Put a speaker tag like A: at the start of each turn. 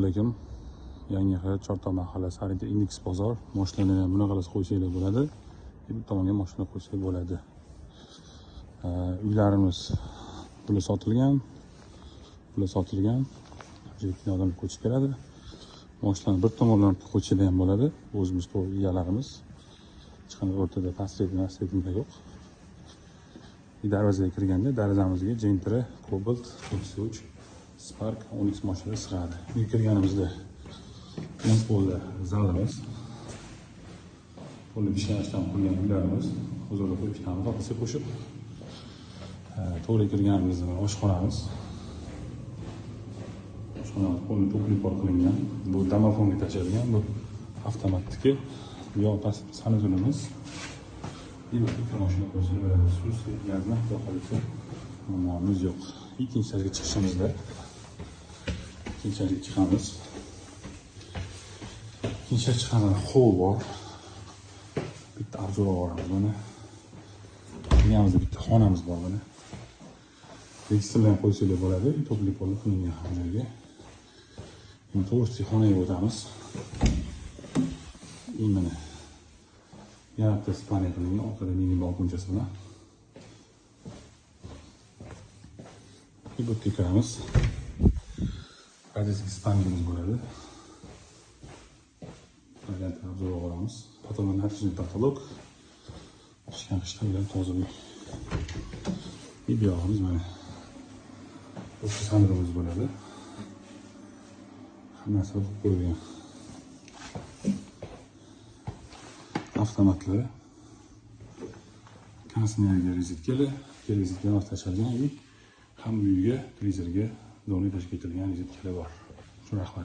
A: Alaykum. Yangi hayot, Chortoq mahallasi, Arida Indeks bozor. Mashinani ham bunaqalasi qo'ysanglar bo'ladi. Bu tomonga mashina qo'ysak bo'ladi. Uylarimiz bular sotilgan. Bular sotilgan. Juda odamlar ko'chib keladi. Mashinani bir tomondan qo'ysanglar ham bo'ladi. O'zimiz egalarimiz. Hech qanday o'rtada pastlik yo'q. Darvozaga kirganda darvozamizga Gentra, Cobalt, 33, Spark, Onix mashinalari sig'adi. Uyga kirganimizda o'ng qo'lda zalimiz. Qo'lda ishlashdan qurgan uylarimiz, huzurda qo'yib ishlamiz, orqasiga qo'shib. To'g'ri kirganimizda oshxonamiz. Oshxonamiz qo'lni to'pli pol qilingan. Bu domofonga tashlangan, bu avtomatniki. Bu yoq past sanuzilimiz. Bir mashina qo'ysa bo'ladi. Suv, gazni xudo xohlasa muammomiz yo'q. Ikkinchi etajga chiqishimizda ikkinchi etajga chiqamiz. Ikkinchi etajga chiqqanda hol bor. Bitta obzor olamiz buni. Kirganimizda bitta xonamiz bor buni. Tekstillar ham qo'ysanglar bo'ladi. To'pli polli qilingan hamma joyga. Endi to'g'risi xonaga o'tamiz. Mana yana bitta spalniya qilingan, orqada mini balkonchasi bilan. Bu yerga kiramiz. Radioski spalniyamiz bo'ladi. Variantni obzor olamiz. Потом натяжной потолок. Pishgan qishlar bilan toza uy. Bu yog'imiz mana. O'sha sandig'imiz bo'ladi. Hammasi qilib qo'yilgan. Avtomatlari, konditsionerga rozetkalar, televizorga tashalgan uy, hamma uyga televizorga zona tashkil etilgan rozetkalar bor. Rahmat.